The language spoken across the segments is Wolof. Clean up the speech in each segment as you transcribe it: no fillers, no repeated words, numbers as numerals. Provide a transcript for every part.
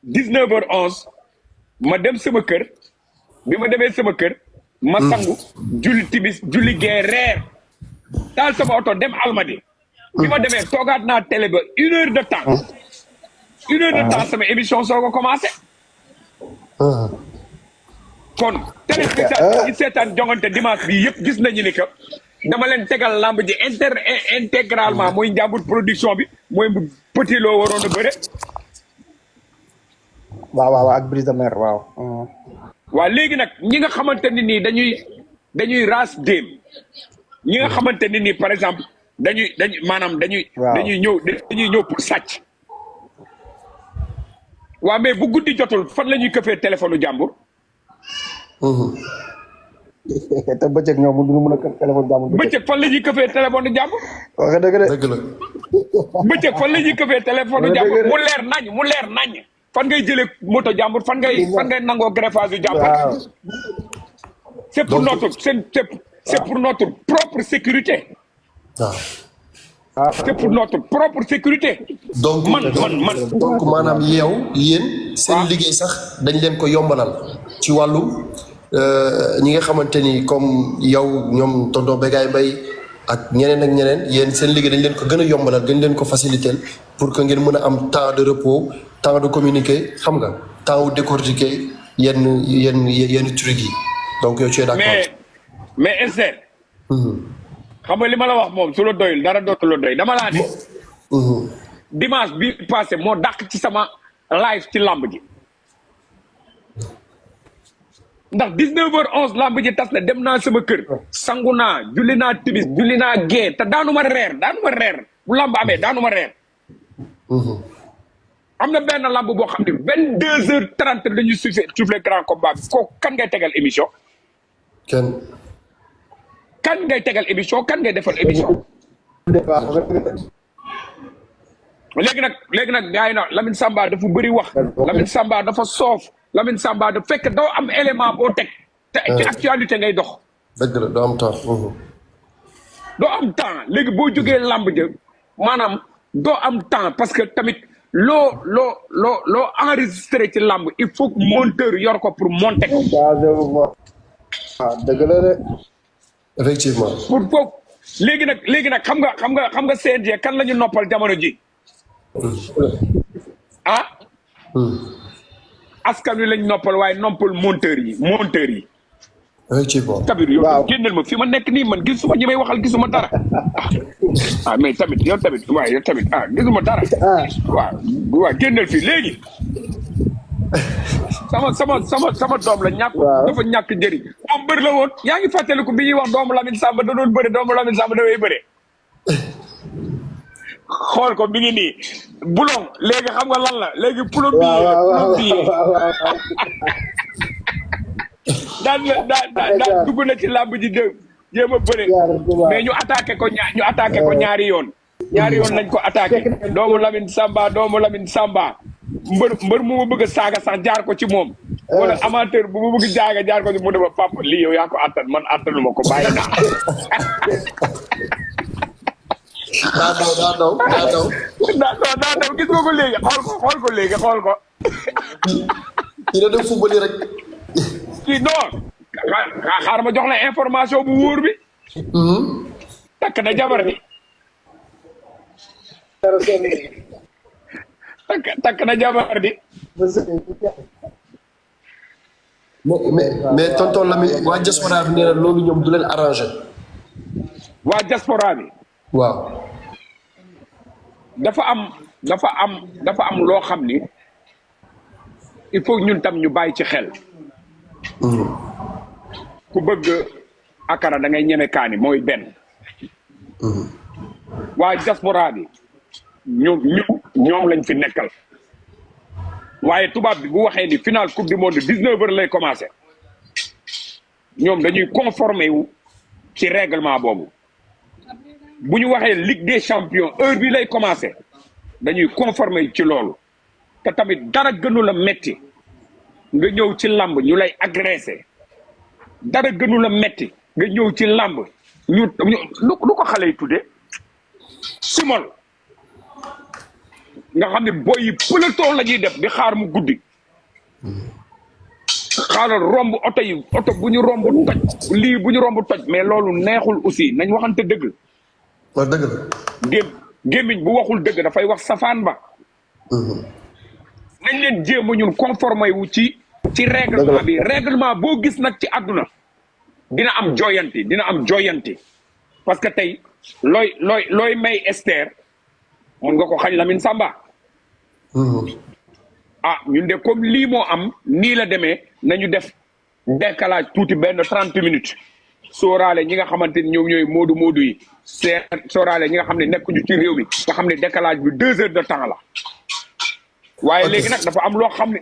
19h11 ma dem sama kër bi ma demee sama kër ma sangu julli timis julli gee reer taal sama oto dem Almadi bi ma demee toogaat naa télé ba 1 heure de temps 1 heure de temps sama émission soo ko commencé kon téléspectateur yi seetaan jongante dimanche bi yëpp gis nañu ni que dama leen tegal lamb ji intégralement mooy Njàmbur production bi mooy Petit Lo waroon a bëre waaw ak Brise de Mer waaw léegi nag ñi nga xamante ni nii dañuy raas déem ñi nga xamante ni nii par exemple dañuy ñëw pour sàcc waaw mais bu guddi jotul fan la ñuy këfee téléphone jàmbur te bëccëg ñoom duñu mën a këf téléphone jàmbur bëccëg fan la ñuy këfee téléphone jàmbur wax dëgg de dëgg la bëccëg fan la ñuy këfee téléphone jàmbur mu leer nañ fan ngay jëlee moto jàmbur fan ngay nangoo greffage yu jàmbur c'est pour notre propre sécurité c'est pour notre propre sécurité donc donc maanaam yéen seen liggéey sax dañ leen ko yombalal ci wàllu ñi nga xamante ni comme yow ñoom tonton Bégaay Mbaye ak ñeneen yéen seen liggéey dañ leen ko gën a yombalal dañ leen ko faciliter pour que ngeen mën a am temps de repos temps de communiquer xam nga temps wu décortiquer yenn trucs yi donc yow tu es d'accord mais Esther xam nga li ma la wax moom su la doyul dara dootu la doy dama laa ne dimanche bi passé moo dàq ci sama live ci lamb ji ndax 19h11 lamb ji tas na dem naa sama kër sangu naa julli naa timis julli naa gee te daanuma reer bu lamb amee daanuma reer am na benn lamb boo xam ne 22h30 la ñuy soufflé grand combat bi kooku kan ngay tegal émission kan ngay tegal émission kan ngay defal émission léegi nag gars yi na Lamine Samba dafa bëri wax Lamine Samba dafa soof Lamine Samba dafa fekk doo am élément boo teg te ci actualité ngay dox dëgg la doo am temps doo am temps léegi boo jógee lamb ja maanaam doo am temps parce que tamit loo enregistré ci lamb il faut que monteur yor ko pour monter ko dëgg la de effectivement pour foofu léegi nag xam nga CNG kan la ñu noppal jamono ji askan wi lañ noppal waaye noppal monteur yi effectivement tamit yow génnal ma fi ma nekk nii man gisuma ñi may waxal gisuma dara mais tamit yow tamit gisuma dara waaw génnal fii léegi sama doom la dafa ñàkk njëriñ moom bëri la woon yaa ngi fàttaliku bi ñuy wax doomu Lamine Samba da doon bëri doomu Lamine Samba dafay bëri xool ko mi ngi nii bulon léegi xam nga lan la léegi plombier daan dugg na ci làmb ji jéem a bëri mais ñu attaqué ko ñaari yoon lañ ko attaqué doomu Lamine Samba mbër mu ma bëgg a saaga sax jaar ko ci moom wala amateur bu ma bëgg jaar ko ci mu dema papa lii yow yaa ko attan man attanuma ko bàyyi naa daa daw gis nga ko léegi xool ko léegi xool ko kii da def football rek kii non xaar ma jox la information bu wóor bi takk na jabar bi takk na jabar bi mais tonton Lamine waa diaspora bi nee na loolu ñoom du leen arrangé waa diaspora bi waaw dafa am loo xam ni il faut ñun tam ñu bàyyi ci xel ku bëgg akara da ngay ñeme kaani mooy benn waa diaspora bi ñoom lañ fi nekkal waaye tubaab bi bu waxee ni final coupe du monde 19h lay commencé ñoom dañuy conformer wu ci règlement boobu bu ñu waxee Ligue des champions heure bi lay commencé dañuy conformer ci loolu te tamit dara gënu la metti nga ñëw ci lamb ñu lay agressé dara gënu la metti nga ñëw ci lamb lu ko xale yi tuddee simol nga xam ne boy yi peloton la ñuy def di xaar mu guddi xaaral romb oto bu ñu romb toj lii bu ñu romb toj mais loolu neexul aussi nañ waxante dëgg wax dëgg la gémmiñ bu waxul dëgg dafay wax safaan ba nañ leen jéem a ñun conformé wu ci règlement bi règlement boo gis nag ci àdduna dina am joyanti parce que tey looy may Esther mun nga ko xañ Lamine Samba ah ñun de comme lii moo am nii la demee nañu def décalage tuuti benn 30 minutes sóoraale ñi nga xamante ni ñoom ñooy moodu yi sóoraale ñi nga xam ne nekkuñu ci réew mi nga xam ne décalage bi 2 heures de temps la waaye léegi nag dafa am loo xam ne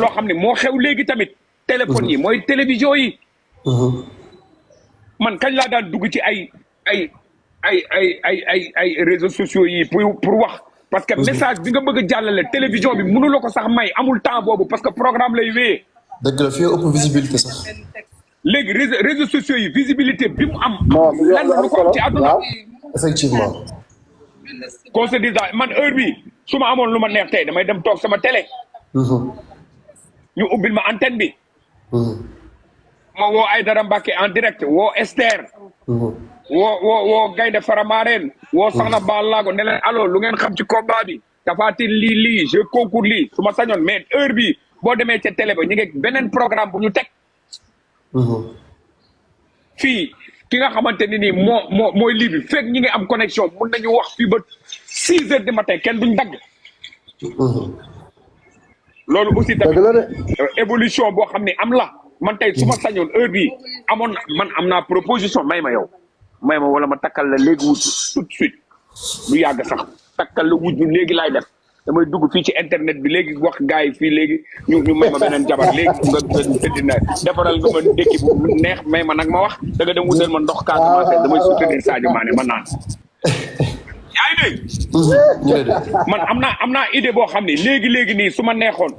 loo xam ne moo xew léegi tamit téléphone yi mooy télévision yi man kañ laa daan dugg ci ay réseaux sociaux yi pour wax parce que message bi nga bëgg a jàllale télévision bi mënu la ko sax may amul temps boobu parce que programme lay wéyee dëgg la fii ëpp visibilité sax léegi réseaux sociaux yi visibilité bi mu am lan lu ko am ci àdduna effectivement qu'on se dise man heure bi su ma amoon lu ma neex tey damay dem toog sama télé ñu ubbil ma antenne bi ma woo Aïdara Mbacke en direct woo Esther woo Gaynde Faramareen woo Soxna Balago ne leen allo lu ngeen xam ci combat bi Tapha Tine lii je concours lii su ma sañoon mais heure bi boo demee ca télé ba ñu ngi beneen programme bu ñu teg fii ki nga xamante ni nii mooy lii bi fekk ñi ngi am connexion mun nañu wax fii ba 6 heures du matin kenn duñ dagg loolu aussi tamit évolution boo xam ne am la man tey su ma sañoon heure bii amoon man am naa proposition may ma wala ma takkal la léegi wujj tout de suite lu yàgg sax takkal la wujj léegi laay def damay dugg fii ci internet bi léegi wax gars yi fii léegi ñu may ma beneen jabar léegi nga tëdd na defaral nga ma ndékki bu neex may ma nag ma wax da nga dem wutal ma ndox Casamance damay soutenir Sadio Mané ma naan yaa ngi dégg man am naa idée boo xam ne léegi nii su ma neexoon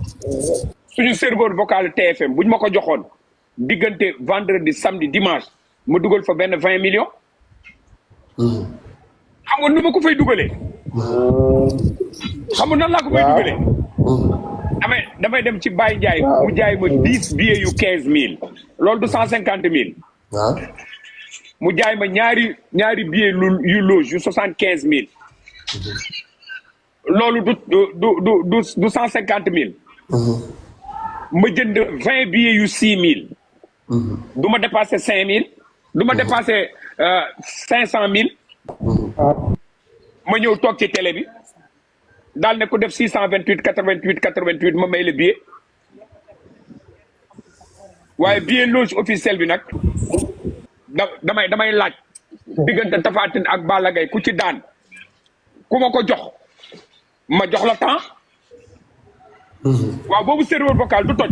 suñu serveur vocal TFM buñ ma ko joxoon diggante vendredi samedi dimanche ma dugal fa benn 20 millions xam nga nu ma ko fay dugalee xam nga nan laa ko fay dugalee damay dem ci Baye Ndiaye mu jaay ma 10 billets yu 15000 loolu du 150000 mu jaay ma ñaari billets yu loge yu 75000 loolu du 150000 ma jënd 20 billets yu 6000 du ma dépassé 5000 du ma dépassé 500000 ma ñëw toog ci télé bi daal ne ku def 628 88 ma may la billet waaye billet loge officiel bi nag damay laaj diggante Tapha Tine ak Balla Gaye ku ci daan ku ma ko jox ma jox la temps waaw boobu serveur vocal du toj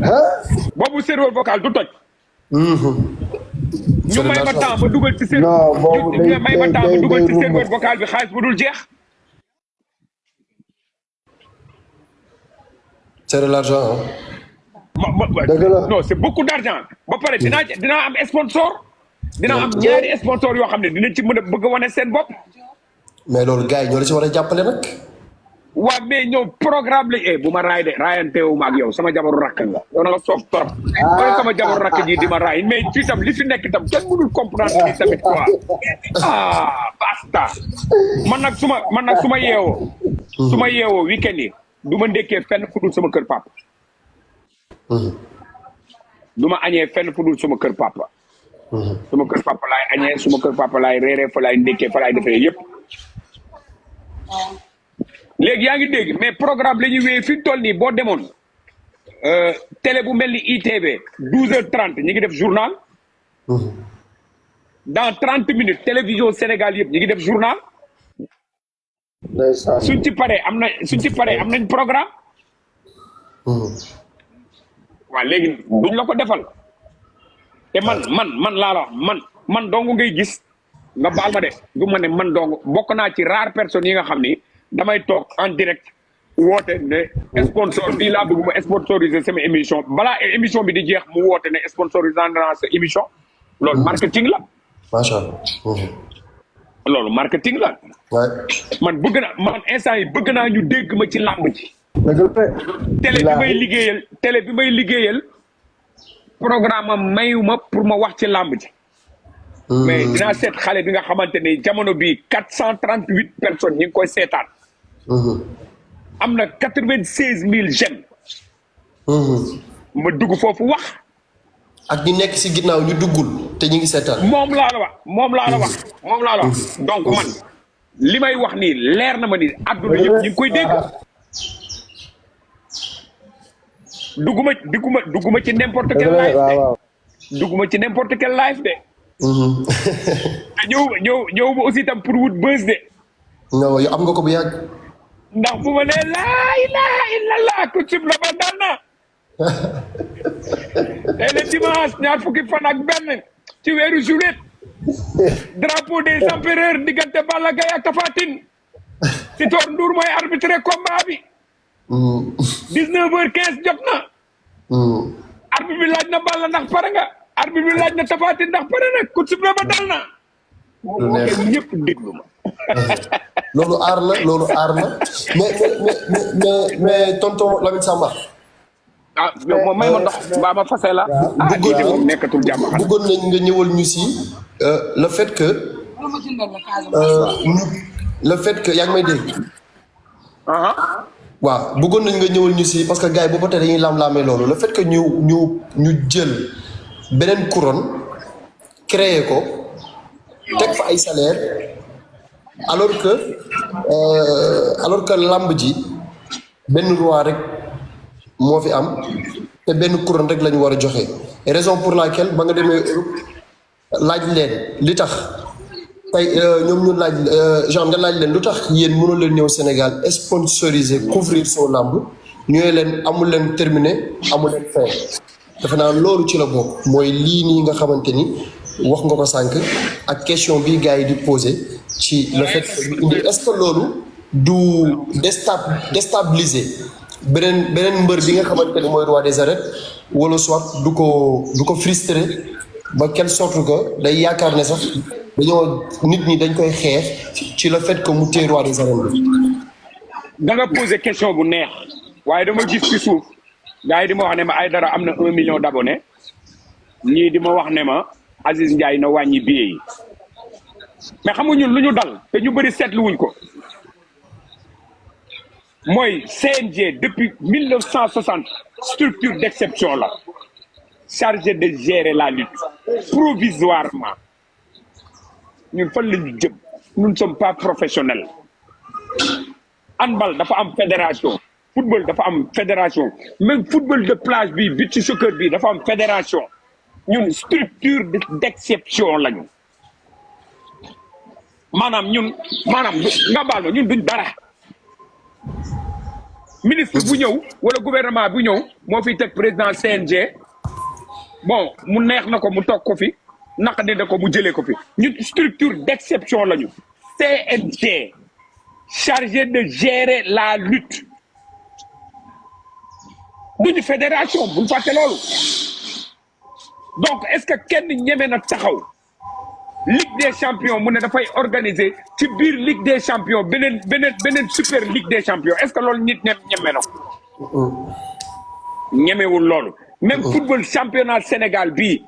ñu may ma temps ba dugal ci serveur vocal bi xaalis bu dul jeex c'est de l'argent non c'est beaucoup d'argent ba pare dinaa am sponsor dina am ñaari sponsor yoo xam ne dinañ ci mën a bëgg a wane seen bopp mais loolu gars yi ñoo la ci war a jàppale nag waaw mais ñëw programme la bu ma raay de raayanteewu ma ak yow sama jabaru rakk nga yow na nga soof torop mooy sama jabaru rakk ji di ma raay mais ci tam li fi nekk tam kenn mënul comprendre ni tamit quoi basta man nag su ma yeewoo week-end yi du ma ndekkee fenn fu dul sama kër papa du ma añee fenn fu dul sama kër papa sama kër papa laay añee sama kër papa laay reeree fa laay ndekkee fa laay defee yëpp léegi yaa ngi dégg mais programme la ñuy wéyee fi mu toll nii boo demoon télé bu mel ni ITV 12h30 ñi ngi def journal dans 30 minutes télévision Sénégal yëpp ñi ngi def journal suñ ci paree am nañ programme waaw léegi duñ la ko defal te man laa la man dong ngay gis nga baal ma de du ma ne man dong bokk naa ci rare personnes yi nga xam ni damay toog en direct woote ne sponsor bii laa bëgg ma sponsoriser sama émission balaa émission bi di jeex mu woote ne sponsorisé naa sa émission loolu marketing la. macha allah. loolu marketing la. Ouais. man bëgg na man instant yi bëgg naa ñu dégg ma ci làmb ji. télé bi may liggéeyal programme am mayuma pour ma wax ci làmb ji. mais dinaa seet xale bi nga xamante ne jamono bii 438 personnes ñi ngi koy seetaan. am na 96,000 jeunes. ma dugg foofu wax. ak ñi nekk si ginnaaw ñu duggul te ñu ngi seetaan. moom laa la wax. donc man li may wax nii leer na ma ni àdduna yëpp ñu ngi koy dégg. dugguma ci n'importe quel live de. dugguma ci n'importe quel live de. te ñëw ba aussi tam pour wut buzz de. non yow am nga ko bu yàgg. ndax bu ma nee laa ilaha illallah ku cib la ba dal na. tey le dimanche ñaar fukki fan ak benn ci weeru juillet. drapeau des empereurs diggante Balla Gaye ak Tapha Tine. Sitor Ndour mooy arbitré combat bi. 19h15 jot na. arbitre bi laaj na Balla ndax pare nga. arbitre bi laaj na Tapha Tine ndax pare na ku cib la ba dal na. ñëpp déglu ma. loolu aar la mais tonton Lamine Samba. moom may ma ndox mbaa ma fase la. nekkatul jàmm. bëggoon nañ nga ñëwal ñu si le fait que yaa ngi may dégg. waaw bëggoon nañ nga ñëwal ñu si parce que gars yi boobu tey dañuy lam-laamee loolu le fait que ñu jël beneen couronne créé ko teg fa ay salaire alors que lamb ji benn roi rek moo fi am te benn couronne rek la ñu war a joxe raison pour laquelle ba nga demee Europe laaj leen li tax tey ñoom ñu laaj genre nga laaj leen lu tax yéen mënul leen ñëw Sénégal sponsoriser couvrir soo lamb ñooy leen amul leen terminé amul leen fin defe naa loolu ci la bokk mooy lii nii nga xamante ni wax nga ko sànq ak question bi gars yi di poser ci le fait que ñu indi est-ce que loolu du déstabiliser beneen mbër bi nga xamante ni mooy roi des arènes wala soit du ko frustrer ba quelle sorte que day yaakaar ne sax dañoo nit ñi dañ koy xeex ci le fait que mu téye roi des arènes bi. da nga poser question bu neex waaye dama gis ci suuf gars yi di ma wax ne ma Aïdara am na 1 million d'abonnés ñii di ma wax ne ma Aziz Ndiaye na wàññi billet yi mais xam nga ñun lu ñu dal te ñu bëri seetlu wuñ ko mooy CNG depuis 1960 structure d'exception la chargée de gérer la lutte provisoirement ñun fan la ñu jëm nous ne sommes pas professionnels. handball dafa am fédération football dafa am fédération même football de plage bi beach soccer bi dafa am fédération ñun structure d'exception lañu maanaam nga baal ma ñun duñ dara. ministre bu ñëw wala gouvernement bu ñëw moo fi teg président CNG bon mu neex na ko mu toog ko fi naqadi na ko mu jëlee ko fi ñun structure d'exception lañu CNG chargé de gérer la lutte duñu fédération buñ fàtte loolu donc est-ce que kenn ñeme na taxaw Ligue des champions mu ne dafay organiser ci biir Ligue des champions beneen super Ligue des champions est-ce que loolu nit ñeme na ko ñemewul loolu même football championnat Sénégal bii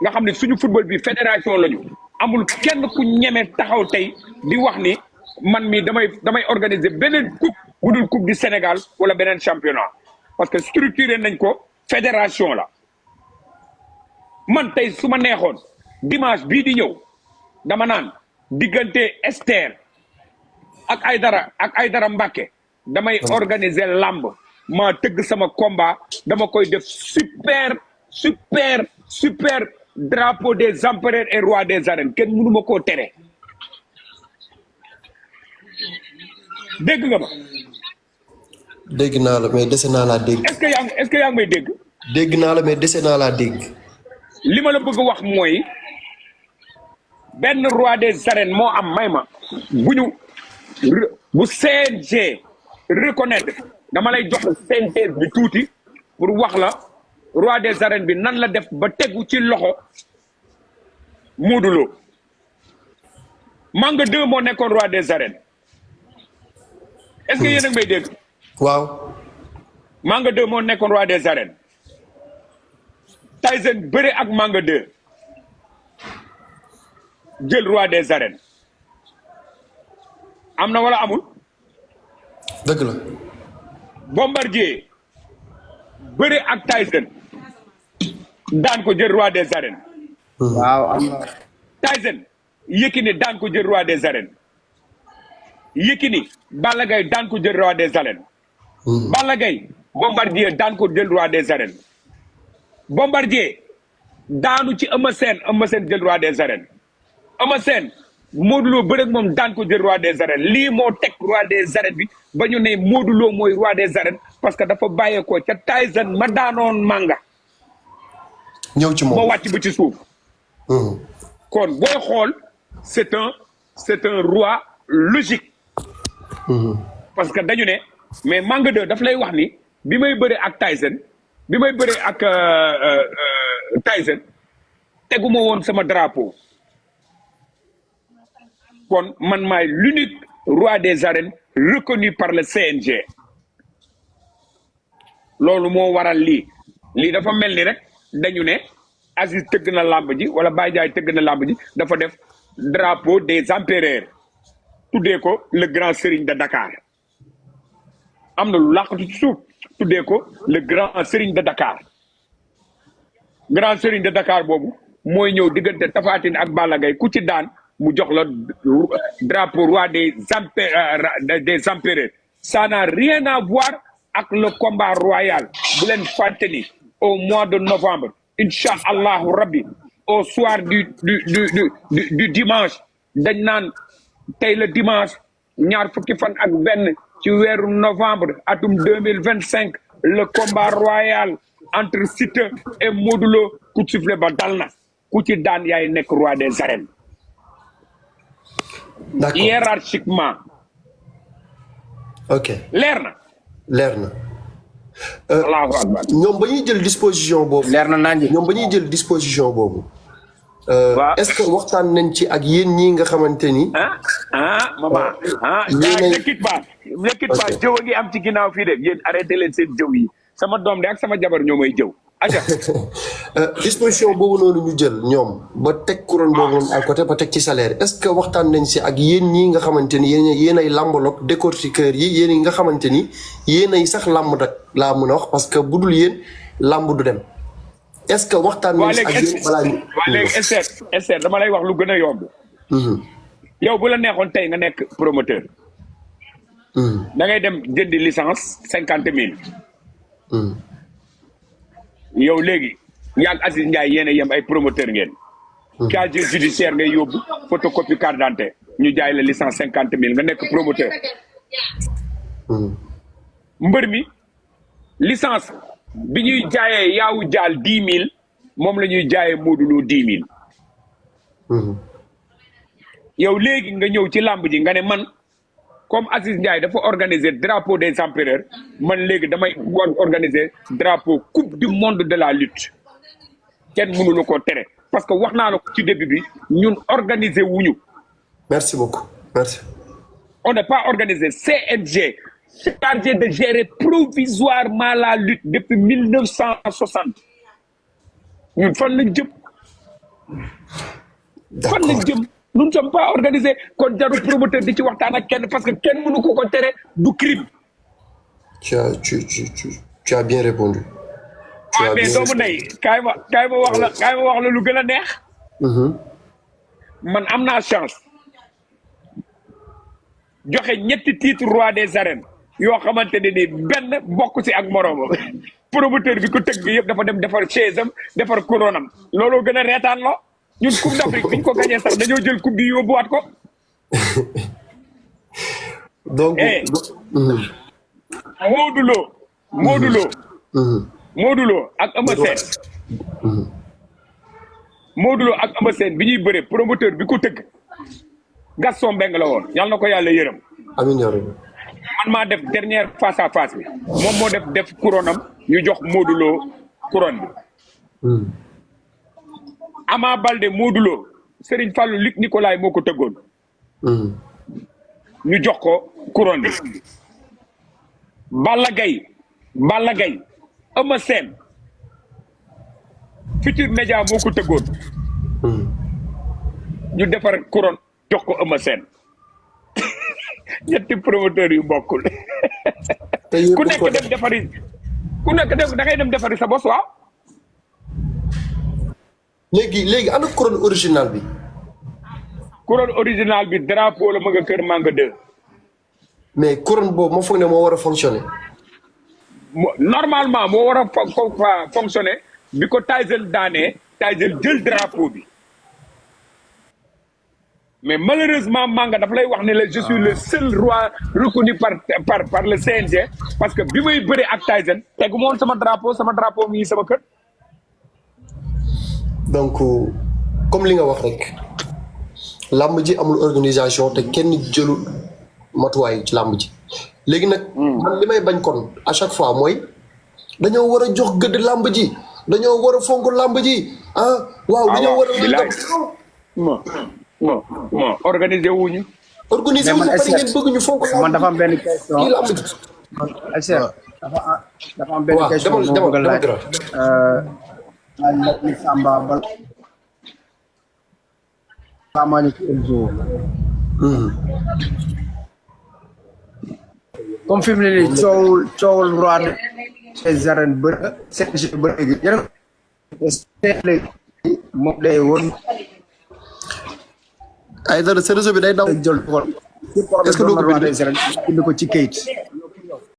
nga xam ne suñu football bi fédération lañu amul kenn ku ñeme taxaw tey di wax ni man mi damay organiser beneen coupe bu dul coupe du Sénégal wala beneen championnat parce que structuré nañ ko fédération la man tey su ma neexoon dimanche bii di ñëw dama naan diggante Esther ak Aïdara Mbacké damay organiser lamb maa tëgg sama combat dama koy def super drapeau des empereurs et rois des arènes kenn mënu ma koo tere dégg nga ma. dégg naa la mais dese naa laa dégg. est-ce que yaa ngi may dégg. dégg naa la mais dese naa laa dégg. li ma la bëgg wax mooy benn roi des arènes moo am may ma bu CNG reconnaître dama lay jox synthèse bi tuuti pour wax la roi des arènes bi nan la def ba tegu ci loxo Modou Lo Manga 2 moo nekkoon roi des arènes est-ce que yéen a ngi may dégg. waaw. Manga 2 moo nekkoon roi des arènes Tyson bëre ak Manga 2 jël roi des arènes am na wala amul. dëgg la. Bombardier bëre ak Tyson daan ko jël roi des arènes. waaw am na. Tyson Yékini daan ko jël roi des arènes Yékini Balla Gaye daan ko jël roi des arènes. Balla Gaye Bombardier daan ko jël roi des arènes. Bombardier daanu ci Eumeu Sène jël roi des arènes. Eumeu Sène Modou Lo bëre ak moom daan ko jël roi des arènes lii moo teg roi des arènes bi ba ñu ne Modou Lo mooy roi des arènes parce que dafa bàyyeekoo ca Tyson ma daanoon Manga. ñëw ci moom moo wàcc ba ci suuf. kon booy xool c'est un roi logique. parce que dañu ne mais Manga 2 daf lay wax ni bi may bëre ak Tyson bi may bëre ak Tyson teguma woon sama drapeau kon man maay l'unique roi des arènes reconnu par le CNG loolu moo waral lii dafa mel ni rek dañu ne Aziz tëgg na làmb ji wala Baye Ndiaye tëgg na làmb ji dafa def drapeau des empereurs tuddee ko le grand serigne de Dakar am na lu làqatu ci suuf tuddee ko le grand serigne de Dakar grand serigne de Dakar boobu mooy ñëw diggante Tapha Tine ak Balla Gaye ku ci daan mu jox la drapeau roi des empereurs ça n'a rien à voir ak le combat royal bu leen fàtte ni au mois de novembre incha allahu rabbi au soir du dimanche dañ naan tey le dimanche ñaar fukki fan ak benn ci weeru novembre atum 2025 le combat royal entre Siteu et Modou Lo ku ci sifflet ba dal na ku ci daan yaay nekk roi des arènes. d'accord hiérarchiquement. ok leer na. leer na. allahu akbar. ñoom ba ñuy jël disposition boobu. leer na nañ. ñoom ba ñuy jël disposition boobu. waaw est-ce que waxtaan nañ ci ak yéen ñii nga xamante ni. maman ne quitte pas jëw a ngi am ci ginnaaw fii de yéen arrêté leen seen jëw yi sama doom de ak sama jabar ñoo may jëw aja disposition boobu noonu ñu jël ñoom ba teg couronne boobu noonu à côté ba teg ci salaire est-ce que waxtaan nañ si ak yéen ñii nga xamante ni yéen ay làmbaloog décortiqueurs yi yéen yi nga xamante ni yéen ay sax làmb dak laa mën a wax parce que bu dul yéen làmb du dem est-ce que waxtaan nañ si ak yéen balaa ñu. waa léegi Esther dama lay wax lu gën a yomb. yow bu la neexoon tey nga nekk promoteur. da ngay dem jëndi licence 50 000. yow léegi yaag Aziz Ndiaye yéen a yem ay promoteur ngeen. casier judiciaire ngay yóbbu photocopie carte d'identité ñu jaay la licence 50 000 nga nekk promoteur. mbër mi licence bi ñuy jaayee yaawu jaal 10 000 moom la ñuy jaayee Modou Lo 10 000. yow léegi nga ñëw ci làmb ji nga ne man comme Aziz Ndiaye dafa organiser drapeau des empereurs man léegi damay organiser drapeau coupe du monde de la lutte kenn mënu la ko tere parce que wax naa la ko ci début bi ñun organiser wuñu. merci beaucoup merci. on n'est pas organisé CNG chargé de gérer provisoirement la lutte depuis 1960 ñun fan lañ jëm. fan lañ jëm. nous ne sommes pas organisés kon jarul promoteur di ci waxtaan ak kenn parce que kenn mënu ko ko tere du crime. tu as bien répondu. mais doomu ndey kaay ma wax la lu gën a neex. man am naa chance joxe ñetti titre roi des arènes yoo xamante ne ni benn bokk si ak moroomam promoteur bi ko tëgg yëpp dafa dem defar chaise am defar couronne am looloo gën a reetaan lo ñun coupe d'Afrique bi ñu ko gagné sax dañoo jël coupe bi yóbbuwaat ko. donc. Modou Lo ak Eumeu Sène. Modou Lo ak Eumeu Sène bi ñuy bëre promoteur bi ko tëgg Gaston Mbengue la woon yàlla na ko yàlla yërëm. amiin yaa rabbi. man maa def dernière face à face bi moom moo def couronne am ñu jox Modou Lo couronne bi. Ama Baldé Modou Lo Serigne Fallou Luc Nicolaï moo ko tëggoon ñu jox ko couronne bi. Balla Gaye Eumeu Sène Futurs Médias moo ko tëggoon. ñu defar couronne jox ko Eumeu Sène ñetti promoteur yu bokkul. ku nekk dem defari da ngay dem defari sa bos waaw. léegi ana couronne original bi. couronne original bi drapeau la ma nga kër Manga 2. mais couronne boobu ma foog ne moo war a fonctionner. normalement moo war a fonctionner bi ko Tyson daanee Tyson jël drapeau bi. mais malheureusement Manga daf lay wax ne la je suis le seul roi reconnu par le CNG parce que bi may bëri ak Tyson tegu moon sama drapeau mi sama kër. donc comme li nga wax rek làmb ji amul organisation te kenn jëlul matuwaay ci làmb ji léegi nag. man li may bañ kon à chaque fois mooy dañoo war a jox gëdd làmb ji dañoo war a fonk làmb ji ah. waaw dañoo war a. non organisé wuñu. organisé wuñu parce que ngeen bëgg ñu fonk làmb. man dafa am benn question kii làmb ji. dafa am benn question boo bëgg a laaj. ni Samba bal Samba ñu ci Elzo. comme fi mu ne nii coowul roi des arènes bëri CNG bëri léegi moom day woon. ay dara sa réseau bi day daw. jël xool. est-ce que doo ko bind ko ci kayit.